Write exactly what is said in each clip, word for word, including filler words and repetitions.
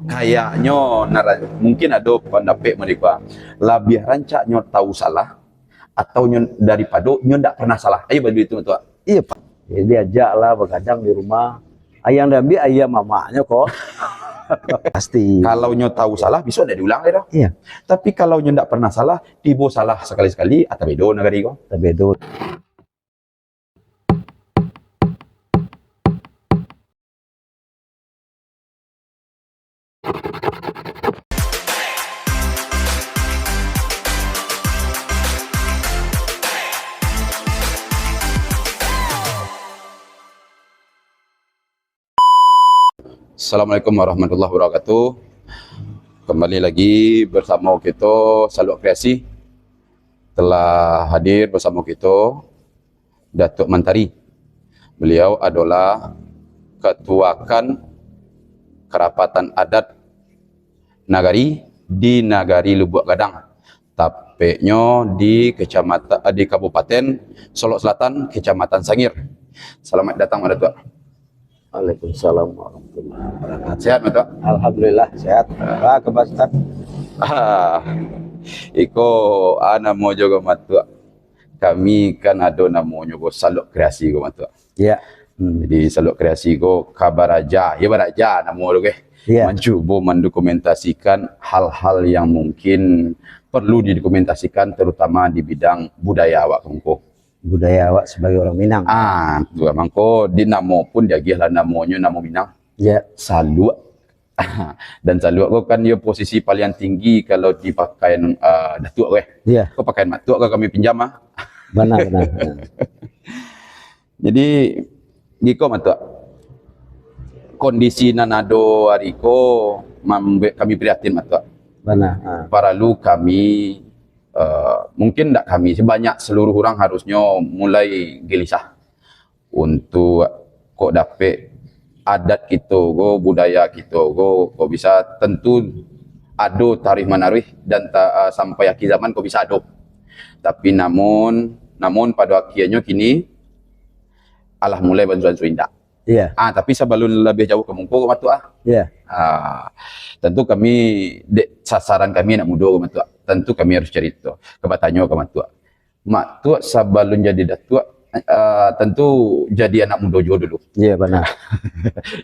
Kayaknyo nara-, mungkin ado pandapek mereka, labiah rancaknyo tahu salah atau nyo daripado nyo ndak pernah salah. Ayo bagi itu tu. Iyo, Pak. Jadi, ajaklah bagadang di rumah. Ayang diambiak ayam mamaknyo ko. Pasti. Kalau nyo tahu salah, bisa ndak diulang lagi dah. Iya. Tapi kalau nyo ndak pernah salah, tibo salah sekali-sekali, atau bedo nagari ko. Atau bedo. Assalamualaikum warahmatullahi wabarakatuh. Kembali lagi bersama kita, Saluak Kreasi. Telah hadir bersama kita Datuk Mantari. Beliau adalah ketuakan kerapatan adat nagari di Nagari Lubuak Gadang, tapeknyo di kecamatan, di Kabupaten Solok Selatan, Kecamatan Sangir. Selamat datang, Mak Datuk. Waalaikumsalam warahmatullahi wabarakatuh. Sehat, Mak Datuk? Alhamdulillah, sehat. Ah. Wah, kebas, Ustaz. Ah, iko, ah, namo jo ko, Mak Datuk. Kami kan ado namonyo ko Saluak Kreasi ko, Mak Datuk. Ya. Hmm. Jadi, Saluak Kreasi ko ka baraja, ya, baraja namo tu, ke? Ya. Mancubo mandokumentasikan hal-hal yang mungkin perlu didokumentasikan, terutama di bidang budaya awak ko. Budaya awak sebagai orang Minang. Ah, tu mangko di namo pun diagiah lah namonyo namo Minang. Ya. Saluak. Dan saluak ko kan yo posisi paling tinggi kalau di pakaian, ah, Datuk ko, eh. Ya. Ko pakaian Mak Datuk ko kami pinjam, ah. Bana, bana. Jadi, giko, Mak Datuk. Kondisi nan ado ari ko mambuek kami prihatin, Mak Datuk. Bana, ha. Paralu kami, eh, mungkin ndak kami, sebanyak seluruh urang harusnyo mulai gelisah untuak kok dapek adat kito ko, budaya kito ko, kok bisa tentu ado taruih manaruih dan ta-, eh, sampai akhir zaman kok bisa ado. Tapi namun, namun pado akhirnyo kini alah mulai baansur-ansur indak. Iya. Ah, tapi sabalun labiah jauah ka muko ko, Mak Datuk, ah. Iya. Ah, tentu kami, dek sasaran kami anak mudo ko, Mak Datuk. Tentu kami harus carito. Ka batanyo ka Mak Datuk. Mak Datuk sabalun jadi Datuk, ah, tentu jadi anak mudo juo dulu. Iya, bana.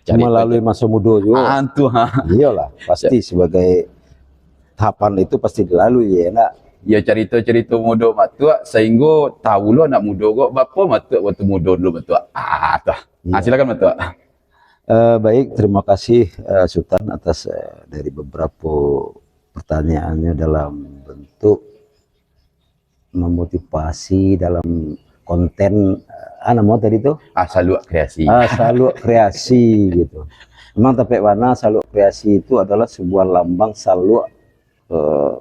Carito. Malalui maso mudo juo. Ah, tu, ha. Iyolah, pasti. Ya. Sabagai tahapan itu pasti dilalui, ya, nak? Ya, carito-carito mudo Mak Datuk, sahinggo tahu lo anak mudo ko, baa Mak Datuk waktu mudo dulu, Mak Datuk. Ah, tu. Ah, iya. Silakan, Mak Datuk. Eh, baik, terima kasih, eh, Sutan, atas, eh, dari beberapa pertanyaannya dalam bentuk memotivasi, dalam konten, eh, ah, nama tadi tu? Ah, Saluak Kreasi. Ah, Saluak Kreasi, gitu. Memang tapek bana, Saluak Kreasi itu adalah sebuah lambang saluak, eh,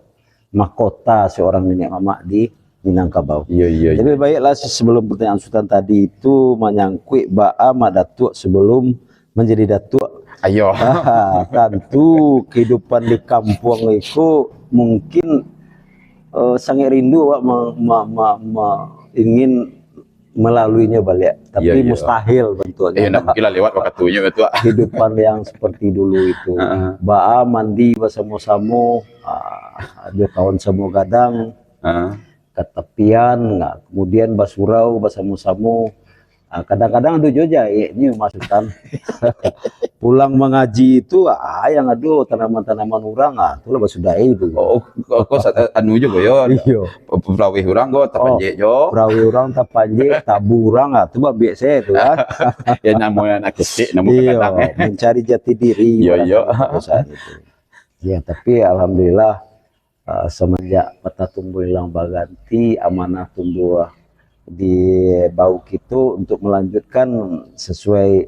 mahkota seorang niniak mamak di Minangkabau. Iyo, iyo, iyo. Tapi baiklah, se-, sebelum pertanyaan Sutan tadi itu manyangkuik baa Mak Datuk sebelum menjadi Datuk. Ayo. Ah, tantu kehidupan di kampuang itu mungkin, eh, sangat rindu awak me-, me-, me-, me-, ingin melaluinya baliak. Tapi, iya, iya, mustahil bantuaknya. Eh, ndak mungkin lah lewat wakatunyo tu, ah. Kehidupan yang seperti dulu itu. Heeh. Baa mandi basamo-samo, ah, jo kawan samo gadang, heeh, ka tapian, nah, kemudian basurau basamo-samo. Ah, kadang-kadang ado juo jaiknyo, Mak Sutan. Pulang mangaji itu, ah, yang ado tanaman-tanaman urang, ah, tu lah basudahi tu. Oh, ko-, ko sa-, anu juo, yo. Iyo. P-, p-, perawih urang ko tapanjek jo. Oh, perawih urang tapanjek, tabu urang, ah, tu babiak se tu, kan. Ya, namo anak kecik, namo, iyo, kadang, eh, mencari jati diri, iyo, iyo, barangkali pada saat itu. Ya, tapi alhamdulillah, ah, semenjak patah tumbuh hilang baganti, amanah tumbuh di bau kito untuk melanjutkan sesuai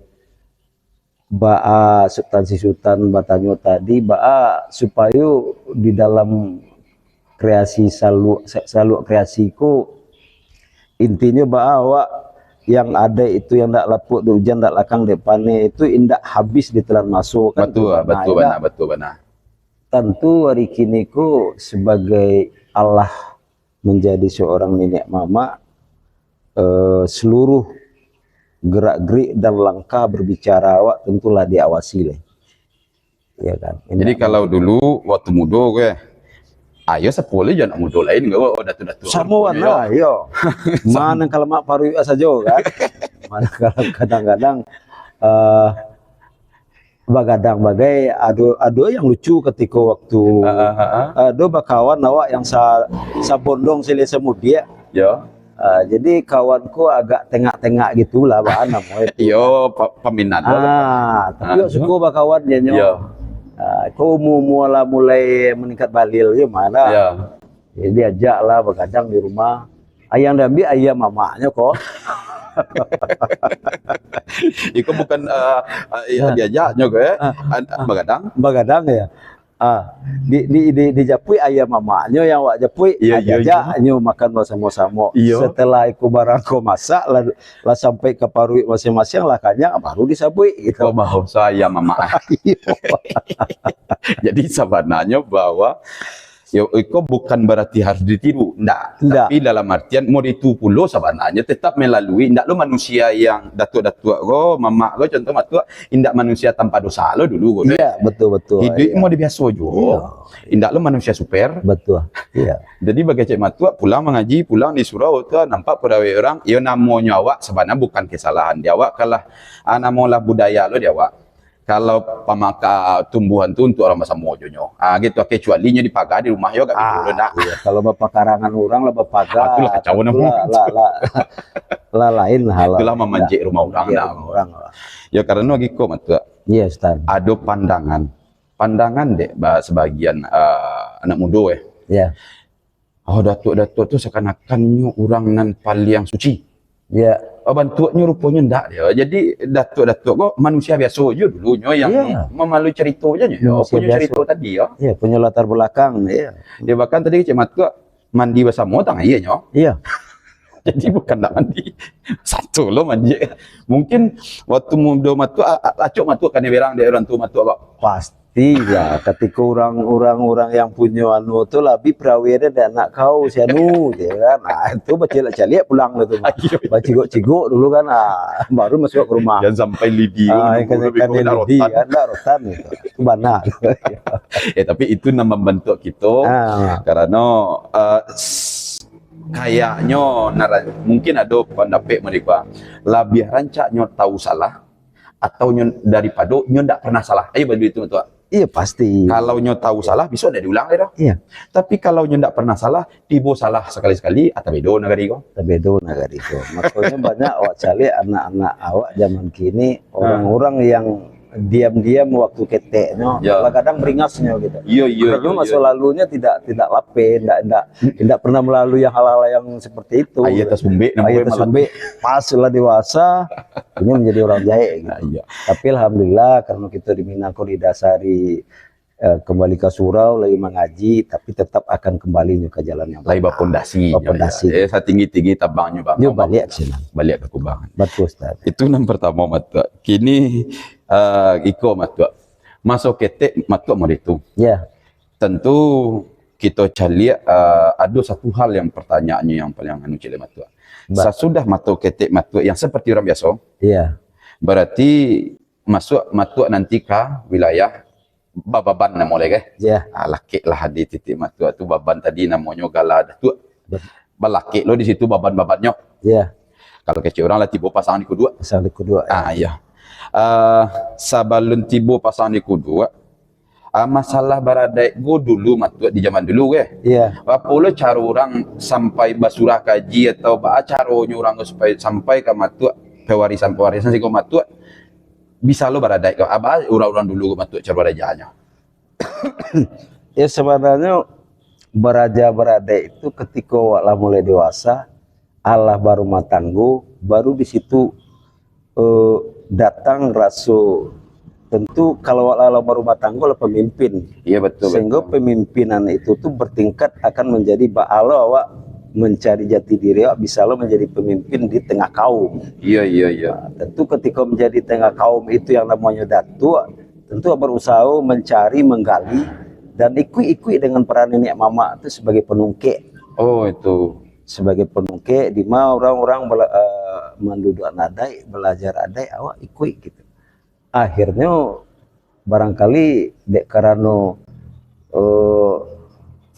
baa Sutan si Sutan batanyo tadi, baa supayo di dalam kreasi Saluak, Saluak Kreasi ko, intinyo baa awak yang ado itu, yang ndak lapuak dek ujan, ndak lakang dek paneh itu, indak habis ditelan maso, kan. Batua, itu bana, batua, indak? Bana, batua, bana. Tantu ari kini ko sabagai alah manjadi seorang niniak mamak, eh, seluruh gerak-gerik dan langkah berbicara awak tentulah diawasi lai. Ya kan? Jadi, indak kalau mungkin. Dulu waktu mudo ko, eh, ayo sapuluah jo anak mudo lain ko, oh, datu-datu. Samo ko, warna, yo. Yo. Mano kalamak paruik sajo kan. Mano kalau kadang-kadang, eh, bagadang bagai, ado, ado yang lucu katiko waktu, ah, ah, ah, ah, ado bakawan awak yang sa-, sabondong silih samudiak. Yo. Ah, jadi kawan ko agak tengak-tengak gitulah, baa namo itu. Yo, pa-, paminat lah. Ah, tapi, ah, awak suko bakawan je nyo. Yo. Ah, ko umua-umua lah mulai maningkat balil je mah lah. Yo. Jadi diajak lah bagadang di rumah. Yang diambiak ayam mamaknyo ko. Iko bukan, ah, ah, yang, ah, diajaknyo ko, eh. Ah, an-, ah, bagadang. Bagadang, ya. Ah, di, di, di, dijapuik ayam mamaknyo yang awak japuik, iyo, ah, iyo, iyo, diajaknyo makan basamo-samo. Iyo. Setelah iko barang ko masak, lah, lah sampai ka paruik masing-masing, lah kanyang, baru disabuik gitu. Iko bahaso ayam mamak. Iyo. Jadi sabananyo bahwa, yo, iko bukan bararti harus ditiru, ndak. Ndak. Tapi dalam artian, mau itu pulo sabananyo tetap melalui, ndak lo manusia yang datuak-datuak ko, mamak ko, contoh matuak, indak manusia tanpa dosa lo dulu ko, deh. Iya, betul, betul. Hiduik, iya, mau dibiaso juo. Iya. Indak lo manusia super. Betul. Iya. Jadi, bagi kecek matuak, pulang mangaji, pulang di surau tu, nampak pegawai urang, yo namonyo awak, sabananyo bukan kesalahan di awak, kalah, ah, namo lah budaya lo di awak. Kalau pamaka tumbuhan tu untuak urang basamo jo nyo. Ah, gitu, kecuali nyo dipaga di rumah yo, agak beda, ah, dah. Iya, kalau bapakarangan urang lah bapaga, ah, tu lah kacau, tu namo. Lah, lah, lah, lah lain hal. Itulah mamanjek rumah urang, mamanjek dah. Rumah urang lah. Yo, karano giko matuak. Iya, Ustaz. Ado pandangan. Pandangan dek ba-, sabagian, ah, anak mudo, eh. Iya. Oh, datuak-datuak tu seakan-akan nyo urang nan paliang suci. Ya. Oh, bantuaknyo ruponyo ndak dia. Jadi, datuak-datuak ko manusia biaso je dulunyo yang, iya, mamalu carito je nyo. Manusia punyo biaso. Carito tadi, ya. Ya, punyo latar belakang, ya. Ya, bahkan tadi kecek matuak mandi basamo tang aia nyo. Iya. Jadi, bukan ndak mandi. Satu lo manjek. Mungkin waktu mudo matuak, a-, a-, acok matuak kanai berang dek urang tuo matuak, Pak. Pas. Tilah, katiko urang, urang-urang yang punyo anu tu lah, "Bi, perawi ado ndak anak kau si anu?" je kan. Ah, tu bacaliak-caliak pulang tu mah. Iyo. Bacigok-cigok dulu kan, ah, baru masuak ka rumah. Jan sampai lidi, ah, nunggu kan, lebih kan kurang lidi, rotan. Kan, ndak rotan gitu. Itu bana. Eh, tapi itu nan mambantuak kito. Ah. Karano, eh, s-, kayaknyo nara-, mungkin ado pandapek mereka, labiah rancak nyo tahu salah, atau nyo daripado nyo ndak pernah salah. Ayo, bagi itu, Tuak. Iya, pasti. Kalau nyo tahu salah, bisa ndak diulang lagi dah. Iya. Tapi kalau nyo ndak pernah salah, tibo salah sakali-sakali, atau bedo nagari ko. Atau bedo nagari ko. Makonyo banyak awak caliak anak-anak awak zaman kini, ah, orang-orang yang diam-diam waktu keteknyo, ya, kadang beringasnyo gitu. Iya, iya, karena iya, masa, iya, lalunyo tidak, tidak lapeh, tidak, tidak, tidak pernah melalui hal-hal yang seperti itu. Aia tasumbek, aia namanya tasumbek. Pas lah dewasa, ini menjadi orang jahek gitu. Ah, iya. Tapi alhamdulillah, karena kita di Minang ko didasari, eh, kembali ke surau, lagi mengaji, tapi tetap akan kembali nyo ke jalan yang benar. Lagi bapondasi, bapondasi. Ya. Eh, satinggi-tinggi tabangnyo, Bang. Nyo baliak ke sini. Baliak ke kubangan. Betul, Ustaz. Itu nan pertama, Matuak. Kini, eh, iko, Matuak. Maso ketek, Matuak model tu. Ya. Tentu kito caliak, ah, ado satu hal yang pertanyaannyo yang paling anu, ciek lai, Matuak. Ba- Sasudah Matuak ketek Matuak yang seperti urang biaso, iya, berarti masuak Matuak nanti ka wilayah bababan namo lai, keh? Iya. Ah, lakek lah di titik Matuak tu, baban tadi namonyo gala Datuak. Bet- Balakek lo di situ baban-babannyo. Iya. Kalau kecek urang lah tibo pasang di kuduak. Pasang di kuduak, ya. Ah, iya. Ah, sabalun tibo pasang di kuduak, ah, masalah baradaik ko dulu, Matuak, di zaman dulu, keh. Iya. Apo lo caro urang sampai basurah kaji atau baa caronyo urang ko supayo sampai ka Matuak, pewarisan-pewarisan siko Matuak bisa lo baradaik ko? Apo urang-urang dulu ko, Matuak, caro barajanyo? Ya, sabananyo baraja baradaik tu katiko awak lah mulai dewasa, alah barumah tanggo, baru di situ, eh, datang raso, tentu kalau awak lah, lah barumah tanggo lah pamimpin. Iya, betul, sehingga betul. Pemimpinan itu tu bertingkat akan menjadi baa lo awak mencari jati diri awak, bisa lo menjadi pemimpin di tengah kaum. Iya, iya, iya. Nah, tentu ketika menjadi tengah kaum itu yang namanya datuk, tentu berusaha mencari, menggali, dan ikuik-ikuik dengan peran niniak mamak tu sebagai penungkek. Oh, itu. Sebagai penungkek, di ma orang-orang bela-, eh, manduduakan adaik, balajar adaik, awak ikuik gitu. Akhirnyo, Barangkali dek karano, eh,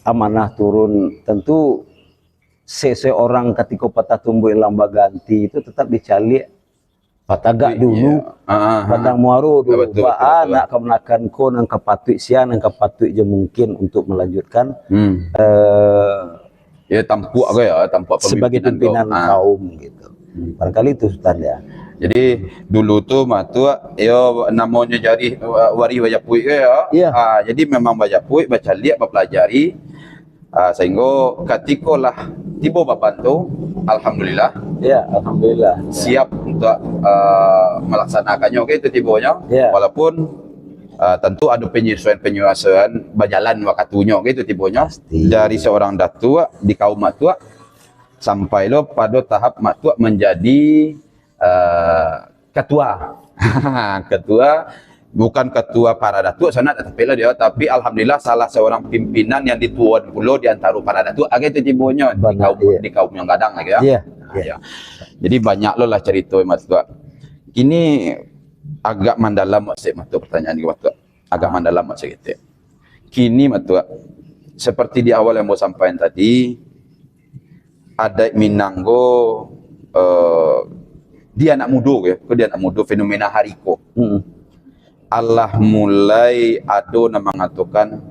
amanah turun, tentu se-, seorang katiko patah tumbuah ilang baganti itu tetap dicaliak patagak dulu, iya. Ah, ah, ah. Batang muaro dulu, betul, betul, baa betul. Nak kamanakan ko nan ka patuik sia, nan ka patuik jo mungkin untuk melanjutkan, hmm, eh, ya, tampuak ko ya, tampuak sebagai pimpinan ko. Pimpinan ah. Kaum gitu. Hmm. Barangkali itu, Sutan, ya. Jadi, dulu tu, Mak Tuak, yo, namonyo jari, wa-, warih bajapuik ko ya. Iya. Ah, jadi, memang bajapuik, bacaliak, bapelajari. Ah, sahinggo katiko lah tibo baban tu, alhamdulillah. Ya, alhamdulillah. Ya. Siap untuk, ah, malaksanakannyo, gitu, tibonyo. Ya. Walaupun, ah, tantu ado panyesuaian-panyesuaian bajalan wakatunyo, gitu, tibonyo. Pasti. Dari seorang datuak di kaum Mak Tuak, sampai lo pado tahap Mak Tuak manjadi, ah, ketua. Ketua, bukan ketua para datuak sanak, tapi lah dia, tapi alhamdulillah salah seorang pimpinan yang dituan pulo di antaro para datuak, agai tu tibonyo di kaum, iya, di kaum yang gadang lagi ya. Iya, nah, iya. Ya. Jadi banyak lo lah cerita Mak Tuak. Kini agak mandalam sik Mak Tuak pertanyaan ni Mak Tuak. Agak mandalam Mak Tuak. Kini Mak Tuak, seperti di awal yang Ambo sampaikan tadi, adaik Minang ko, eh, di anak mudo ko, ko di anak mudo fenomena hari ko. Hmm. Alah mulai ado nan mangatokan,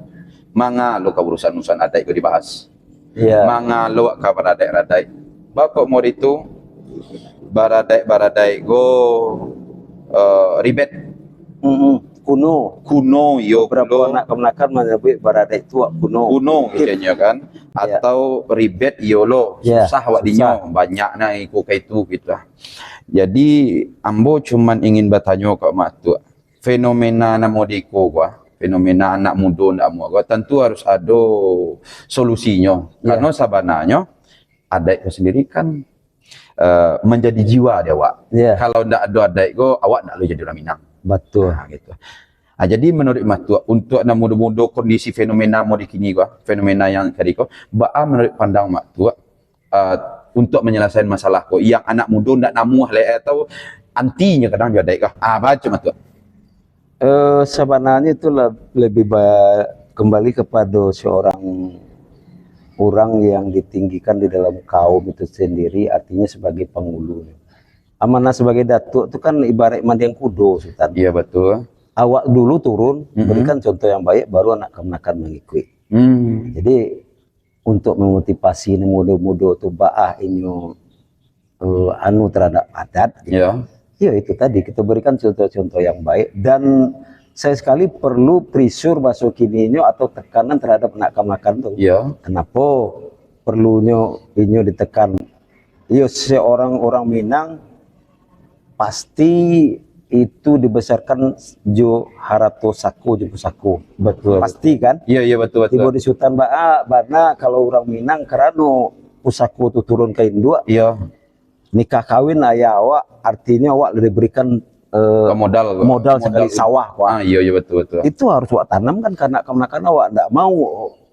manga lo ka urusan-urusan adaik ko dibahas. Iya. Manga lo ka baradaik-radaik. Baa kok mode tu, baradaik-baradaik ko, eh, ribet. Mm-mm. Kuno. Kuno, iyo, beberapa kuno. Anak kamanakan manyabuik baradaik tu wak kuno. Kuno, mungkin, keceknyo kan. Iya. Atau ribet, iyo lo, iya, susah awak dinyo, susah. Banyak nah iko ka itu, gitu lah. Jadi, ambo cuman ingin batanyo ka Mak Tuak. Fenomena nan mode iko ko, fenomena anak mudo ndak amuah ko, tantu harus ado solusinyo. Iya. Karano sabananyo, adaik ko sendiri kan, eh, manjadi jiwa di awak. Iya. Kalau ndak ado adaik ko, awak ndak lo jadi urang Minang. Batul. Nah, gitu. Ah, jadi, manuruik Mak Tuak, untuak nan mudo-mudo kondisi fenomena mode kini ko, fenomena yang tadi ko, baa manuruik pandang Mak Tuak, ah, untuak manyalasaian masalah ko, yang anak mudo ndak namuah lai, atau antinyo kadang jo adaik ko? Ah, baa cak Mak Tuak? Eh, sabananyo itu le-, lebih ba-, kembali kepada seorang orang yang ditinggikan di dalam kaum itu sendiri, artinya sebagai panghulu. Amanah sebagai datuk tu kan ibarat mandiang kudo, Sutan. Iya, betul. Awak dulu turun, mm-mm, berikan contoh yang baik, baru anak kamanakan mangikuik. Hmm. Jadi, untuk memotivasi nan mudo-mudo tu baa inyo, eh, anu terhadap adat, gitu. Ya. Ya, itu tadi, kita berikan contoh-contoh yang baik. Dan saya sekali perlu pressure baso kininyo atau tekanan terhadap anak kamanakan tu. Ya. Kenapo perlunyo inyo ditekan? Iyo, seorang orang Minang pasti itu dibesarkan jo harato sako jo pusako. Betul. Pasti kan? Iya, iya, betul, betul. Tibo di Sutan ba-, ah, bana kalau urang Minang karano pusako tu turun ka induak. Iya. Nikah kawin ayah awak, artinyo awak lah diberikan, eh, modal, modal modal sakali tu. Sawah, ko. Ah, iya, iya, betul, betul. Itu harus awak tanamkan ka anak kamanakan awak. Ndak mau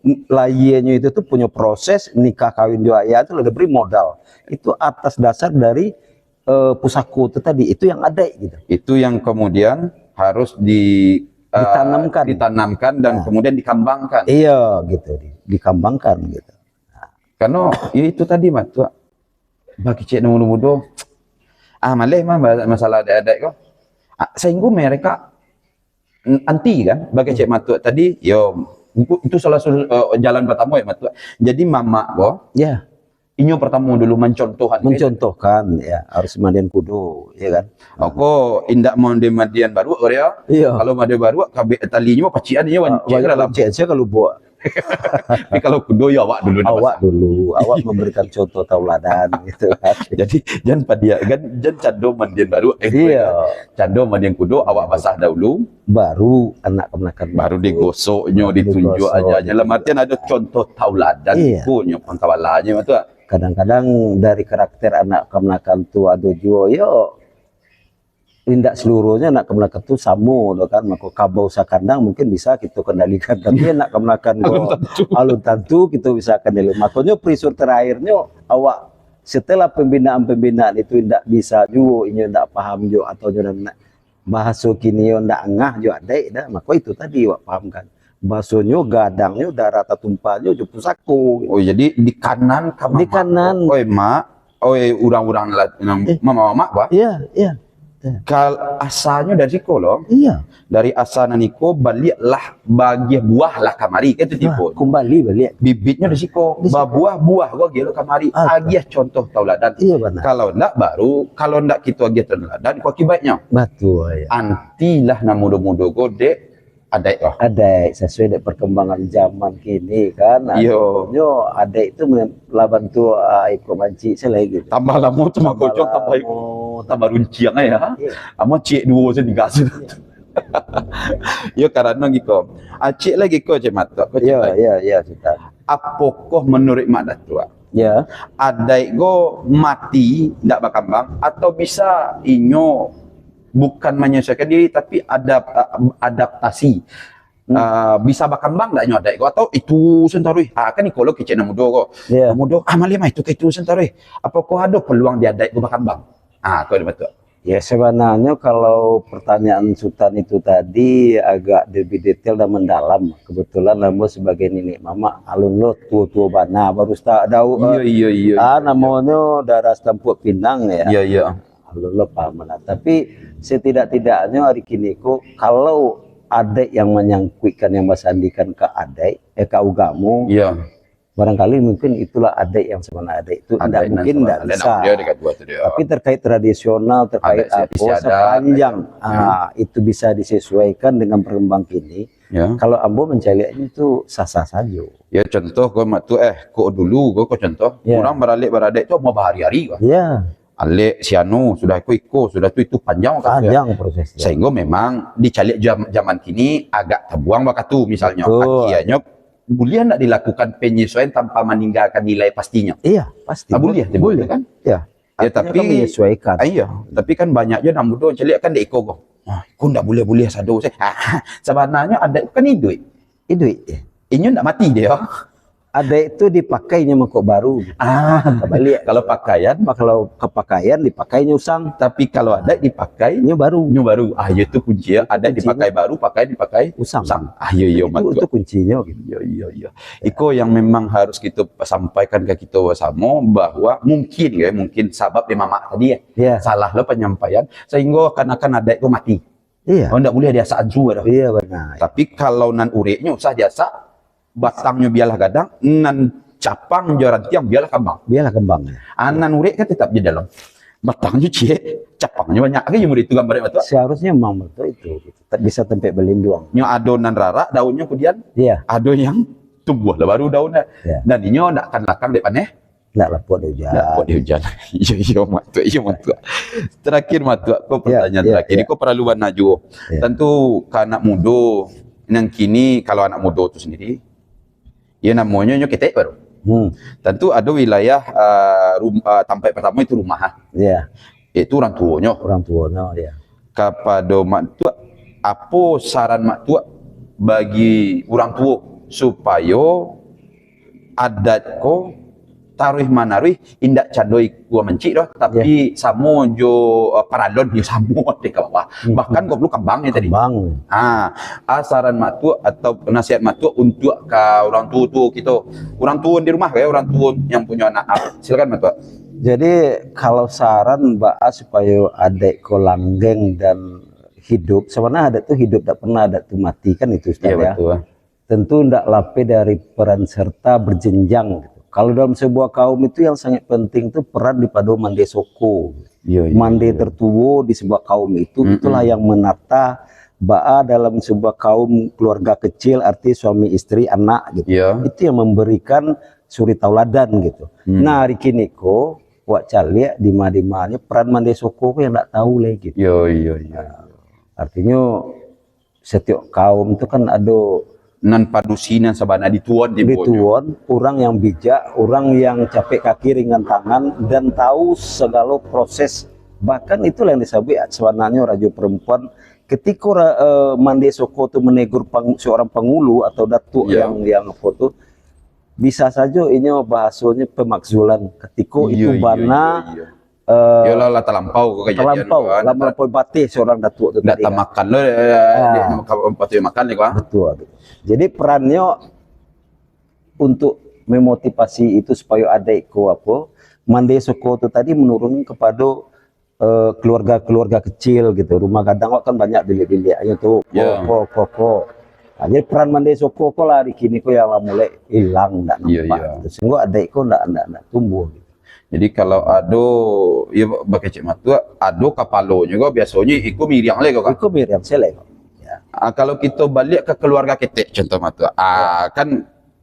lahianyo itu tu punyo proses nikah kawin jo ayah tu lah diberi modal. Itu atas dasar dari eh, pusako tu tadi, itu yang adaik gitu. Itu yang kemudian harus di, eh, ditanamkan. Ditanamkan dan, nah, kemudian dikambangkan. Iya, gitu, di-, dikambangkan gitu. Karena ya itu tadi, Mak, tu, bagi cek mudo-mudo, ah, maleh mah ba-, masalah adaik-adaik ko. Ah, sehingga mereka n-, anti kan, bagi cek Mak Tuak tadi, yo, itu salah satu, eh, jalan pertama ya, Mak Tuak. Jadi mamak ko, ya, inyo pertama dulu mencontohkan, mencontohkan, ya, harus mandian kudo, ya kan? Ako indak mandian-mandian baruak ko dia. Iya. Kalau mandian baruak, kabek talinyo pacian inyo, ah, pancik ka dalam. Pancik saja kalau buat. Tapi kalau kudo, ya awak dulu nak basah. Awak dulu, awak memberikan contoh tauladan gitu kan. Jadi, jan padiak kan, jan cando mandian baruak, eh, iya, cando mandian kudo, awak basah dahulu. Baru anak kamanakan. Baru digosoknyo, baru ditunjuk digosok, aja, aja. Dalam artian ado contoh tauladan, iya, punyo pangkawalanyo tu. Kadang-kadang dari karakter anak kamanakan tu ado juo, yo, indak seluruhnyo anak kamanakan tu samo doh kan, mako kabau sakandang mungkin bisa kito kendalikan, tapi anak kamanakan ko alun tantu, alun tantu kito bisa kendali. Makonyo pressure terakhirnyo awak setelah pembinaan-pembinaan itu indak bisa juo, inyo indak paham juo atau inyo nak bahaso kini yo ndak angah jo adaik dah, mako itu tadi wak pahamkan. Bahasonyo gadangnyo darah tatumpahnyo jo pusako. Oh, jadi di kanan ka mamak. Di kanan. Oi, mak. Oi, urang-urang lah, nang Eh. mamak-mamak, bah. Iya, iya. Iya. Kal-, asanyo dari siko lo. Iya. Dari asa nan iko baliak lah bagiah buah lah kamari, kan itu Nah, tipu. Kumbali baliak. Bibitnyo di siko. Di siko. Babuah, buah ko agiah lo kamari. Ah, Agiah contoh tauladan. Iya, bana. Kalau ndak baru, kalau ndak kito agiah tauladan, ko akibatnyo. Batul, ya. Antilah nan mudo-mudo ko, dek, adaik lah. Adaik sasuai dek perkembangan zaman kini kan. Iyo. Nyo adaik tu mem-, lah bantuak, ah, iko mancik se lai gitu. Tambah lamo tu Tambah makocong, tambah, lamo. tambah runciang ai, ya. Iyo. Amo ciek duo se tigo se. Iyo. Yo, karano giko. Ah, ciek lagi ko, ciek matok, ko ciek Iyo, lagi. iyo, iyo, Sutan. Apokoh manuruik Mak Datuak? Ya. Adaik ko mati, ndak bakambang, atau bisa inyo bukan manyesuaikan diri, tapi adap-, adaptasi. Hmm. Ah, bisa bakambang ndak nyo adaik ko, atau itu sen taruih? Ah, kan iko lo kecek nan mudo ko. Ya. Nan mudo, ah, malih mah itu ka itu sen taruih. Apokoh ado peluang di adaik ko bakambang? Ah, ko ado batua. Ya, sebenarnya kalau pertanyaan Sutan itu tadi agak lebih detail dan mendalam. Kebetulan ambo sebagai niniak mamak, alun lo tuo-tuo bana, baru start dau, Iyo, eh, iyo, iyo, ah, iyo, iyo. namonyo darah setampuak pinang, ya. Iyo, iyo. Alun lo paham bana. Tapi setidak-tidaknya hari kini ko, kalau adaik yang menyangkuikan, yang basandikan ka adaik, eh, ka ugamo, Iyo. barangkali mungkin itulah adaik yang sebenar adaik itu. Adaik Ndak mungkin, ndak bisa. Tapi terkait tradisional, terkait Adat, apa, isi adat, sepanjang, ya. ah, itu bisa disesuaikan dengan perkembangan kini, Ya. kalau ambo mencaliaknya itu sah-sah sajo. Ya, contoh ko mak tu, eh, ko dulu ko, ko contoh, Ya. urang baralek baradaik tu mau bahari-hari ko. Ya. Alek si anu, sudah iko iko, sudah tu itu, panjang waktu tu, ya. Panjang prosesnya. Sehingga memang dicaliak jam-, zaman kini agak tabuang wakatu misalnya. Betul. Akhirnya, buliah ndak dilakukan penyesuaian tanpa maninggalkan nilai pastinyo? Iya, pasti. Ah, buliah, Buliah. buliah kan? Ya. Ya, Artinya tapi kan menyesuaikan. Ah, iya, tapi kan banyak je nan mudo caliak kan dek iko ko. Ah, iko ndak buliah-buliah sado se. Ah, sabananyo adaik kan iduik. Iduik, ya. Inyo ndak mati dia. Adaik tu dipakainya mangkok baru. Ah, Tabaliak. kalau pakaian? Kalau ka pakaian dipakainya usang. Tapi kalau adaik dipakai? Nyo baru. Nyo baru. Ah, iyo tu kunci ya. Adaik Kuncinya dipakai baru, pakaian dipakai usang. usang. Ah, iyo, iyo, Itu, matua. itu kuncinyo gitu. Iyo, iyo, iyo. Ya. Iko yang memang harus kita sampaikan ke kita sama bahwa mungkin ya, mungkin sabab di mamak tadi ya. Ya. Salah lo penyampaian sehingga akan-akan adaik tu mati. Iya. Oh, ndak buliah diasak ancu dah. Iya, benar. Tapi kalau nan uriknyo usah diasak, batangnyo biarlah gadang, nan capang jo rantiang biarlah kambang. Biarlah kambang, ya. Ah, nan urik kan tetap di dalam. Batangnyo ciek, capangnyo banyak. Kan iyo murid tu gambar mak tuak? Seharusnya memang betul itu, gitu. Te-, bisa tempat berlindung. Nyo ado nan rarak daunnyo kudian. Iya. Ado yang tumbuh lah baru daunnyo. Iya. Dan inyo ndak akan lakang dek paneh. Ndak lapok dek ujan. Ndak lapok dek ujan. Iyo, iyo, mak tuak, iyo, mak tuak. Terakhir, mak tuak, ko Iya, pertanyaan iya, terakhir. iya. Ko paralu bana juo. Iya. Tantu ka anak mudo nan kini, kalau anak mudo tu sendiri, ya namonyo nyo ketek baru. Hmm. Tantu ado wilayah, ah, rum-, ah, tampek pertamo itu rumah, ah. Iya. Itu urang tuonyo. Urang tuonyo, ya. Kapado mak tuak, apo saran mak tuak bagi urang tuo supayo adat ko taruih manaruih, indak cando ikua mancik doh, tapi Ya. samo jo, eh, paralon yo samo dek ka bawah. Hmm. Bahkan ko perlu kambang yo tadi. Kambang. Ah, ah, saran mak tuak atau nasihat mak tuak untuak ka urang tuo-tuo kito. Urang tuo di rumah, kayak urang tuo yang punyo anak. Ah, silakan mak tuak. Jadi, kalau saran baa supayo adaik ko langgeng dan hidup, sabananyo adat tu hidup, dak pernah adat tu mati, kan itu, Ustaz, Iya, ya. betul. Tentu ndak lapeh dari peran serta berjenjang, gitu. Kalau dalam sebuah kaum itu yang sangat penting tu peran dipado mande soko. Iya, iya, Mande iya. tertuo di sebuah kaum itu, Mm-mm. itulah yang menata baa dalam sebuah kaum keluarga kecil, arti suami, isteri, anak, gitu. Iya. Itu yang memberikan suri tauladan gitu. Hmm. Nah, ari kini ko, wak caliak di ma-di manyo peran mande soko ko yang ndak tahu lai gitu. Yo, yo, yo. Nah, artinyo, setiap kaum tu kan ado Nan padusi, nan sabana dituon, di dituon, urang yang bijak, urang yang capek kaki ringan tangan, dan tahu segalo proses. Bahkan itulah yang disabuik sabananyo rajo perempuan. Ketiko ra-, eh, mande soko tu menegur pang-, seorang pangulu atau datuk Ya. yang, yang apo tu, bisa sajo inyo bahasonyo pemakzulan. Ketiko Iyo, itu iyo, bana, iyo, iyo. eh, Yolah, lah talampau ko kajadian talampau, ko, kan. Lah melampaui bateh seorang datuak tu tadi, kan. Ndak tamakan lo, eh, Ah. dek, patut makan ni ko, ah. Betul. Jadi, perannyo untuk memotivasi itu supaya adaik ko apo, mande soko tu tadi menurun kepada, eh, keluarga-keluarga kecil gitu. Rumah gadang awak kan banyak bilik-biliknyo tu. Ko, Ya. ko, ko, ko. Nah, jadi peran mande soko ko lah di kini ko yang lah mulai hilang, ndak Iya, nampak iya. gitu. Sehingga adaik ko ndak, ndak, ndak tumbuh gitu. Jadi kalau ado, ya, bakecek matuak, ado kapalonyo ko, biasonyo iko miriang lai ko, Kak? Iko miriang selai ko. Ya. Ah, kalau kito baliak ke keluarga ketek, contoh matuak. Ah, Ya. kan,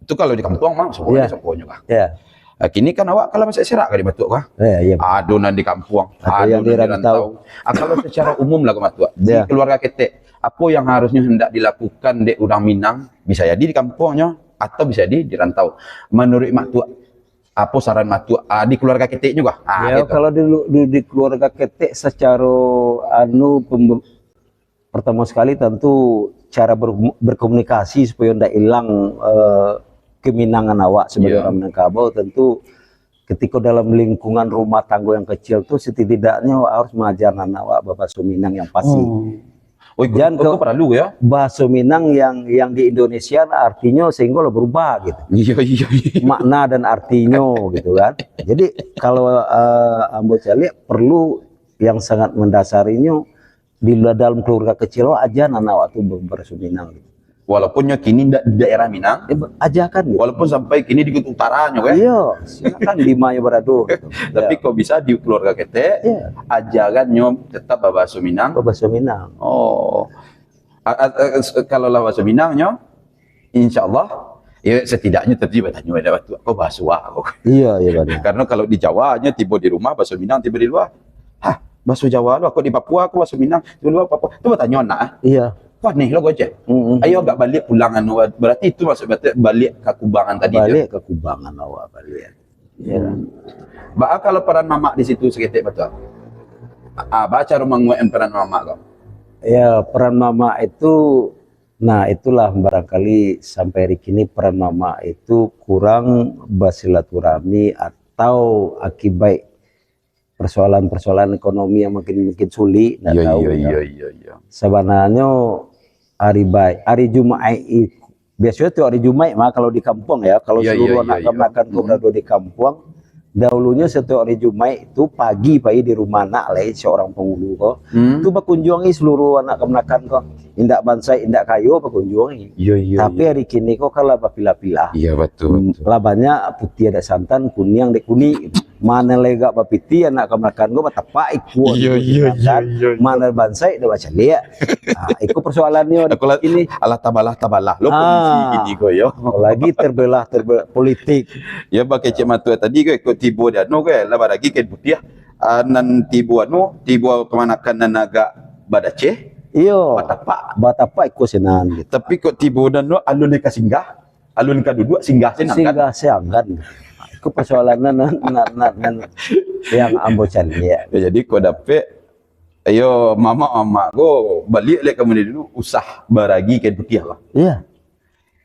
itu kalau di kampuang mah, soko Ya. sokonyo, Kak. Ya. Ah, kini kan awak kalau masih serak ka di matuak, Kak? Ya, iya. Ado nan di kampuang, Ado ado yang nan di di rantau. rantau. Ah, kalau secara umum lah, Kak Matuak, di Ya. keluarga ketek, apo yang harusnyo hendak dilakukan dek urang Minang, bisa jadi di kampuangnyo, atau bisa jadi di rantau. Menurut Matuak, apo saran Matuak, ah, di keluarga keteknyo kah? Ah, Ya, gitu. kalau di, di, di keluarga ketek secara, anu, pembe-, pertama sekali tentu cara ber-, berkomunikasi supaya ndak hilang, eh, keminangan awak sebagai Ya. orang Minangkabau, tentu ketika dalam lingkungan rumah tangga yang kecil tu, setidaknya awak harus mengajar anak awak babaso Minang yang pasti. Oh. Oh, iko, Jan iko ke perlu ya? Baso Minang yang, yang di Indonesia artinyo sehingga lah berubah gitu. Iya, iya, iya. Makna dan artinyo gitu kan. Jadi kalau, eh, ambo caliak perlu yang sangat mendasarinya di la-, dalam keluarga kecil awak aja anak awak tu ber-, baso Minang gitu. Walaupun nyo kini ndak di daerah Minang, Ya, be-, ajakan gitu. Walaupun sampai kini di Kutub Utara nyo, kan? Iya, silakan di ma nyo barado gitu. Tapi Ya. kok bisa di keluarga ketek, Ya. ajaran nyo tetap babaso Minang. Babaso Minang. Oh. A-, a-, a-, s-, kalau lah baso Minang nyo, insya Allah, ya setidaknya tadi batanyo ada waktu, "Kau baso a?" Iya, iya, benar. Karena kalau di Jawa nyo tibo di rumah baso Minang, tibo di luar, "Hah, baso Jawa lo, aku di Papua, aku baso Minang, tibo di luar Papua." Tu batanyo anak, ah. Iya. Wah, aneh lo, Gojek. Mm-mm. Ayo agak baliak pulang, anu, berarti itu maksud baliak, baliak ka kubangan tadi tu. Baliak ka kubangan awak baliak. Ya. Hmm. Baa kalau peran mamak di situ saketek, Matuak? Ah, baa caro manguatkan peran mamak ko? Ya, peran mamak itu, nah, itulah barangkali sampai hari kini peran mamak itu kurang bersilaturahmi atau akibat persoalan-persoalan ekonomi yang makin, makin sulit, ndak Iya, tahu iya, ya. iya, iya, iya. Sabananyo hari bai-, hari Jumaik i-, biasonyo tiok hari Jumaik mah kalau di kampuang ya, kalau Iya, iya, seluruh iya, anak iya. kamanakan ko Hmm. barado di kampuang, dahulunyo satiok hari Jumaik tu pagi pai di rumah anak lai seorang penghulu ko. Hmm. Tu bakunjuangi seluruh anak kamanakan ko. Indak bansaik, indak kayo bakunjuangi. Iya, iya, Tapi iya. hari kini ko kan lah bapilah-pilah. Iya, betul, Hmm, betul. lah banyak putiah dek santan, kuniang dek kunik. Mana lai agak bapiti anak kamanakan ko batapak ikua Iya, di iya, iya, tinggalan. iya, iya. Mana bansaik dah bacaliak. Ah, iko persoalannyo Aku lah, ini. alah tabalah-tabalah lo kondisi Ah, kini ko yo. Lagi terbelah, terbelah politik. Ya, bakecek Matuak tadi ko, iko tibo di anu ko, lah baragi kain putiah. Ah, nan tibo anu, tibo kamanakan nan agak badaceh, Iyo. batapak. Batapak iko sinan gitu. Tapi kok tibo di anu, alun ka singgah, alun ka duduak, singgah sinan kan? Singgah sinan kan. Iko persoalan nan, nan, nan, nan, nan yang ambo caliak. Ya, jadi kok dapek, ayo mamak-mamak ko baliak lai ka mudi dulu, usah baragi kain putiah lah. Iya.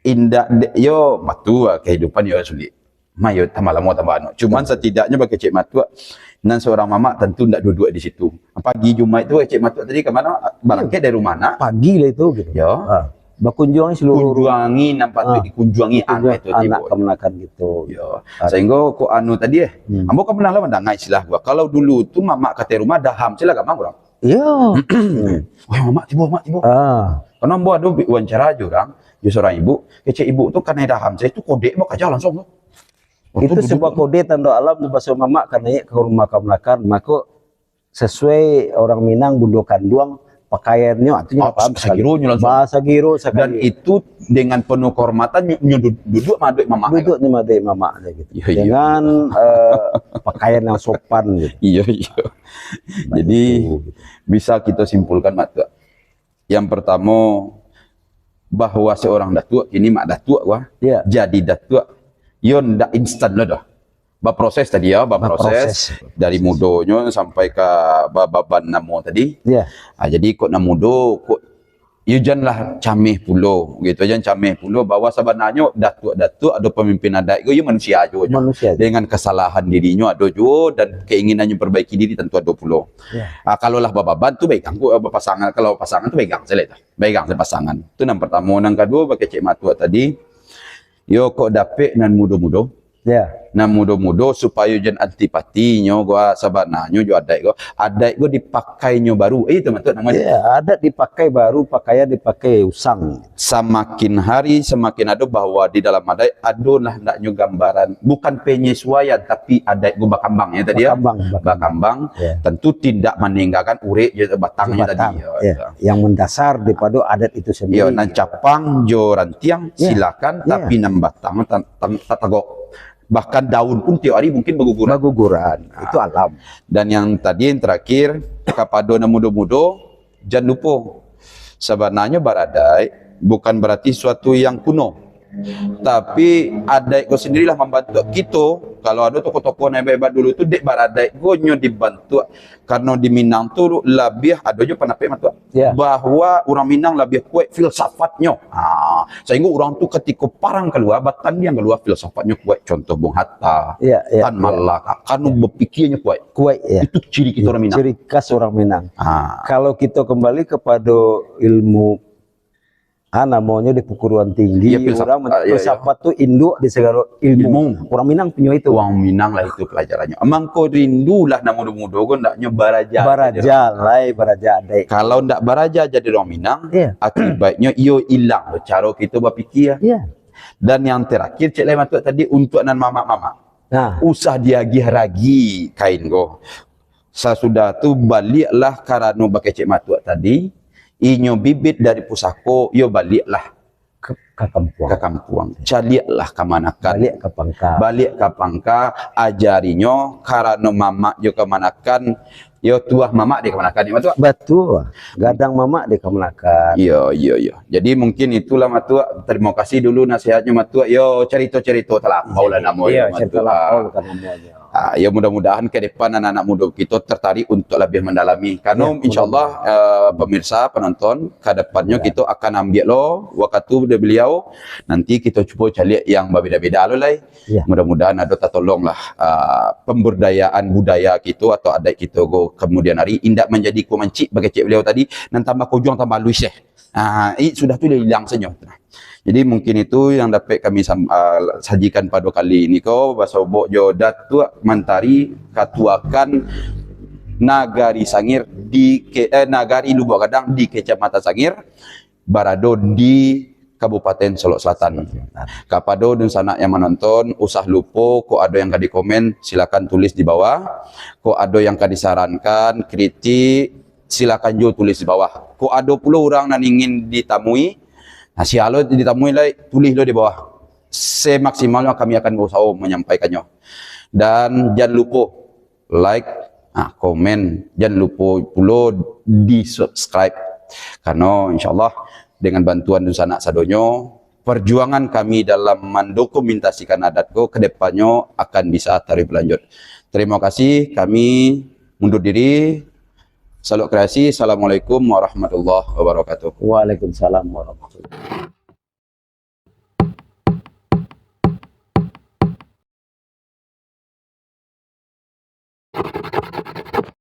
Indak de-, yo, batua, kehidupan yo sulik. Mah yo tambah lamo tambah anu. Cuman Betul. setidaknyo bakecek Matuak, nan seorang mamak tentu ndak duduak di situ. Pagi Jumaik tu bakecek Matuak tadi ka mano? Balangkek dari rumah anak. Pagi lah itu gitu. Yo. Ha. Bakunjuangi seluruh Kunjuangi nan patut Ah. dikunjuangi Kunjuangi anak itu anak tibo. kamanakan gitu. Yo. Ah. Sehingga kok anu tadi eh, Hmm. ambo kan pernah lah mandanga istilah gua. Kalau dulu tu mamak katai rumah daham, sila gamang urang. Iyo. Hmm. Wah, mamak tibo, mamak tibo. Ah. Karena ambo ado bi-, wawancara jo urang, jo seorang ibu, kecek ibu tu kanai daham, saya tu kodek bakaja langsung tu. Waktu Itu duduk sebuah tu. kode tando alam tu, baso mamak ka naiak ka rumah kamanakan, mako sesuai orang Minang bundo kanduang, pakaiannyo, ah, tu nyo Ah, paham sakali. sagiro nyo langsung. Bah, sagiro Dan sakali. itu dengan penuh kehormatan, nyo, nyo du-, duduk maduik mamak. Duduk ni maduik mamak dia gitu. Iya, iya. Dengan, eh, pakaian yang sopan gitu. Iya, iya. Nah, Jadi, itu gitu. bisa kita simpulkan, Mak Tuak. Yang pertamo, bahwa seorang datuak, kini mak datuak wah, Iya. jadi datuak, yo ndak instan lo doh. Baproses tadi ya, baproses. Baproses. Dari mudonyo sampai ka ba-, baban namo tadi. Iya. Ah, jadi kok nan mudo, kok Iyo janlah cameh pulo, gitu. Jan cameh pulo bahwa sabananyo datuak-datuak atau pamimpin adaik ko iyo manusia juo. Manusia. Dengan kesalahan dirinyo ado juo dan keinginannyo perbaiki diri tentu ado pulo. Ya. Ah, kalau lah bababan tu baegang ko, bapasangan, kalau pasangan tu baegang sajo lah tu. Baegang sajo pasangan. Tu nan pertamo, nan kaduo bakecek matuak tadi, yo kok dapek nan mudo-mudo. Ya. Nan mudo-mudo supayo jan antipatinyo ko, ah, sabananyo jo adaik ko. Adaik ko dipakainyo baru. Eh, itu matuak namonyo. Ya, adat dipakai baru, pakaian dipakai usang. Samakin hari samakin ado bahwa di dalam adaik ado lah hendaknyo gambaran, bukan penyesuaian, tapi adaik ko bakambang ya tadi ya. Bakambang, bakambang. Bakambang. Ya. Tentu tidak maninggalkan urek jo batangnyo tadi. Batang, ya, ya. Yang mendasar daripada adat itu sendiri. Yo, nan capang jo rantiang silakan, tapi nan batang tan-, tan-, tatagok. Bahkan daun pun tiap hari mungkin baguguran. Baguguran. Nah, itu alam. Dan yang tadi yang terakhir, kapado nan mudo-mudo, jan lupo. Sabananyo baradaik bukan berarti suatu yang kuno. Tapi adaik ko sendirilah mambantuak kito. Kalau ado tokoh-tokoh nan hebat-hebat dulu tu, dek baradaik ko nyo dibantuak. Karano di Minang tu labiah ado jo pandapek matuak. Ya. Bahwa urang Minang labiah kuaik filsafatnyo. Ha, sahinggo urang tu katiko parang kalua, batandiang kalua, filsafatnyo kuaik. Contoh Bung Hatta, ya, ya, Tan Malaka, karano bapikirnyo kuaik. Kuaik, ya. Itu ciri kito urang Minang. Ciri khas urang Minang. Ha. Kalau kito kembali kapado ilmu, ah, namonyo di perguruan tinggi, ya, filsafat, urang men-, ah, ya, ya. Filsafat tu induak di segalo ilmu. Ilmu. Urang Minang punyo itu. Urang Minang lah itu pelajarannyo. Mangko rindulah nan mudo-mudo ko ndaknyo baraja. Baraja lai, baraja adaik. Kalau ndak baraja jadi urang Minang, ya, akibatnyo iyo ilang caro kito bapikir. Ya. Dan yang terakhir, cek lai matuak tadi, untuk nan mamak-mamak. Nah. Usah diagiah ragi kain ko. Sasudah tu, baliaklah karano bakecek matuak tadi, inyo bibit dari pusako, iyo baliaklah ka, ka kampuang. Ka kampuang. Caliaklah kamanakan. Baliak ka pangka. Baliak ka pangka, ajarinyo, karano mamak jo kamanakan, yo tuah mamak dek kamanakan, yo matuak? Batua. Gadang mamak dek kamanakan. Iyo, iyo, iyo. Jadi mungkin itulah matuak. Tarimo kasih dulu nasihatnyo matuak. Yo carito-carito talampau lah namonyo. Iyo, carito matuak. Talampau lah namonyo. Ah, ya, mudah-mudahan ke depan anak-anak muda kito tertarik untuk lebih mendalami. Karena, ya, insyaallah, eh, pemirsa, penonton, ke depannya kito akan ambiak lo wakatu dari beliau. Nanti kito cubo caliak yang berbeda-beda lo lai. Ya. Mudah-mudahan ado tatolong lah, ah, pemberdayaan budaya kito atau adat kito ko kemudian hari indak menjadi kumancik bakecek beliau tadi, nan tambah kojuang tambah aluih eh. Ah, i, sudah tu dia hilang sajo. Jadi mungkin itu yang dapat kami sam-, ah, sajikan pado kali ini ko, basobok jo Datuak Mantari Katuakan Nagari Sangir di ke-, eh, Nagari Lubuak Gadang di Kecamatan Sangir, barado di Kabupaten Solok Selatan. Kapado dunsanak yang manonton, usah lupo, kok ado yang ka dikomen, silakan tulis di bawah. Kok ado yang ka disarankan, kritik, silakan juo tulis di bawah. Kok ado pulo urang nan ingin ditamui, nah, sia lo ditamui lai, tulis lo di bawah. Semaksimalnyo kami akan berusaha menyampaikannyo. Dan jan lupo like, ah, komen, jan lupo pulo di-subscribe. Karano insyaallah dengan bantuan dunsanak sadonyo, perjuangan kami dalam mendokumentasikan adat ko ke depannya akan bisa taruih berlanjut. Terima kasih, kami mundur diri. Salut kreasi. Assalamualaikum warahmatullahi wabarakatuh. Waalaikumsalam warahmatullahi wabarakatuh.